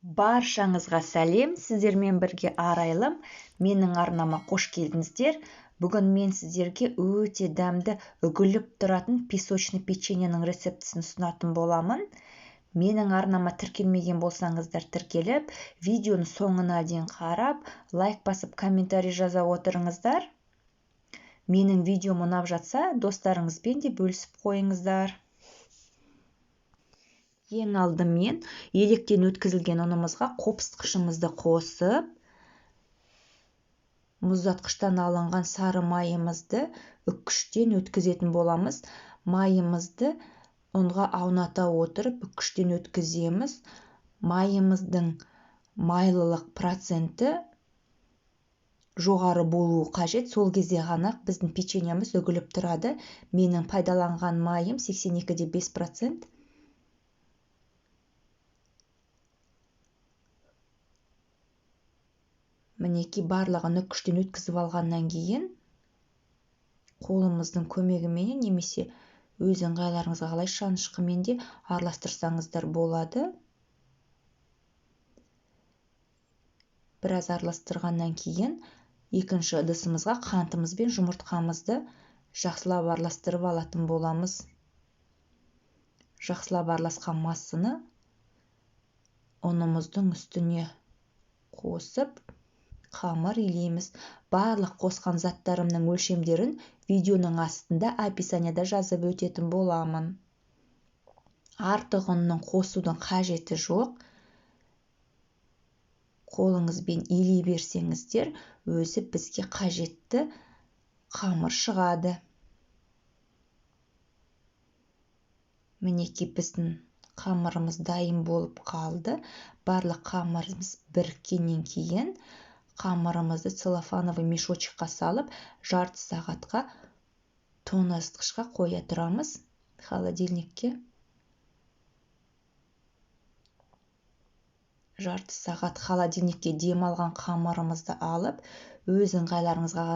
Баршаңызға сәлем, сіздермен бірге Арайлым. Менің арнама қош келдіңіздер. Бүгін мен сіздерге өте дәмді үгіліп тұратын песочный печеньенің рецептісін ұсынатын боламын. Менің арнама тіркелмеген болсаңыздар тіркеліп, видеоның соңына дейін қарап, лайк басып, комментарий жаза отырыңыздар. Менің видеом ұнап жатса, достарыңызбен де бөлісіп қойыңыздар. Ең алдымен електен өткізілген ұнымызға қопсытқышымызды қосып, мұздатқыштан алынған сары майымызды үккіштен өткізетін боламыз. Майымызды ұнға ауната отырып үккіштен өткіземіз. Майымыздың майлылық проценті жоғары болуы қажет. Сол кезде ғана біздің печеньеміз үгіліп тұрады. Менің пайдаланған майым 82,5%. Мінекей, барлығын үккіштен өткізіп алғаннан кейін қолымыздың көмегіменен немесе өз ыңғайларыңызға қалай шанышқымен де араластырсаңыздар болады. Біраз араластырғаннан кейін екінші ыдысымызға қантымыз бен жұмыртқамызды жақсылап араластырып алатын боламыз. Жақсылап араласқан массаны ұнымыздың үстіне қосып қамыр илейміз. Барлық қосқан заттарымның өлшемдерін видеоның астында описанияда жазып өтетін боламын. Артық ұнның қосудың қажеті жоқ. Қолыңызбен илей берсеңіздер, өзі бізге қажетті қамыр шығады. Мінекей, біздің қамырымыз дайын болып қалды. Барлық қамырымыз біріккеннен кейін қамырымызды целлофановый мешочекқа салып, жарты сағатқа тоңазытқышқа қоя тұрамыз, холодильникке. Жарты сағат холодильникке дем алған қамырымызды алып, өз ыңғайларыңызға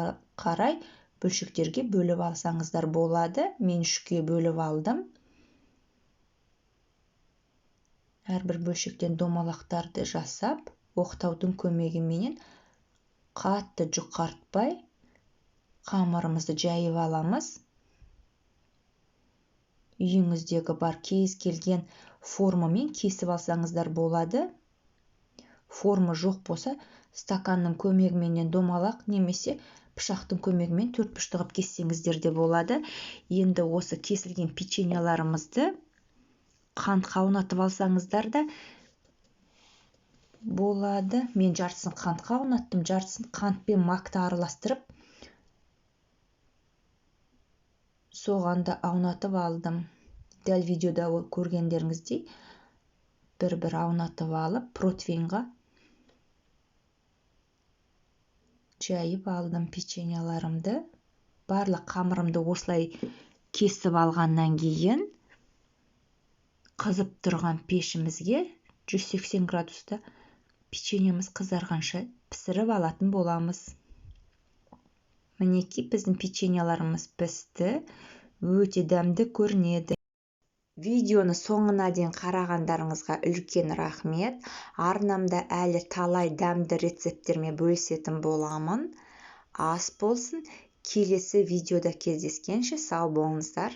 қарай бөлшектерге бөліп алсаңыздар болады. Мен 3-ке бөліп алдым. Әрбір бөлшектен домалақтарды жасап, оқтаудың көмегіменен қатты жұқартпай қамырымызды жайып аламыз. Үйіңіздегі бар кез келген формамен кесіп алсаңыздар болады. Форма жоқ болса, стаканның көмегіменен домалақ немесе пышақтың көмегімен төртбұрышты қылып кессеңіздер де болады. Енді осы кесілген печеньеларымызды қантқа аунатып алсаңыздар да болады. Мен жартысын қантқа аунаттым, жартысын қант пен макты араластырып, соған да аунатып алдым. Дәл видеода көргендеріңіздей бір-бір аунатып алып, противеньға жайып алдым печеньеларымды. Барлық қамырымды осылай кесіп алғаннан кейін қызып тұрған пешімізге 180 градуста печеньеміз қызарғанша пісіріп алатын боламыз. Мінекей, біздің печеньеларымыз пісті, өте дәмді көрінеді. Видеоны соңына дейін қарағандарыңызға үлкен рахмет. Арнамда әлі талай дәмді рецепттермен бөлісетін боламын. Ас болсын. Келесі видеода кездескенше сау болыңыздар.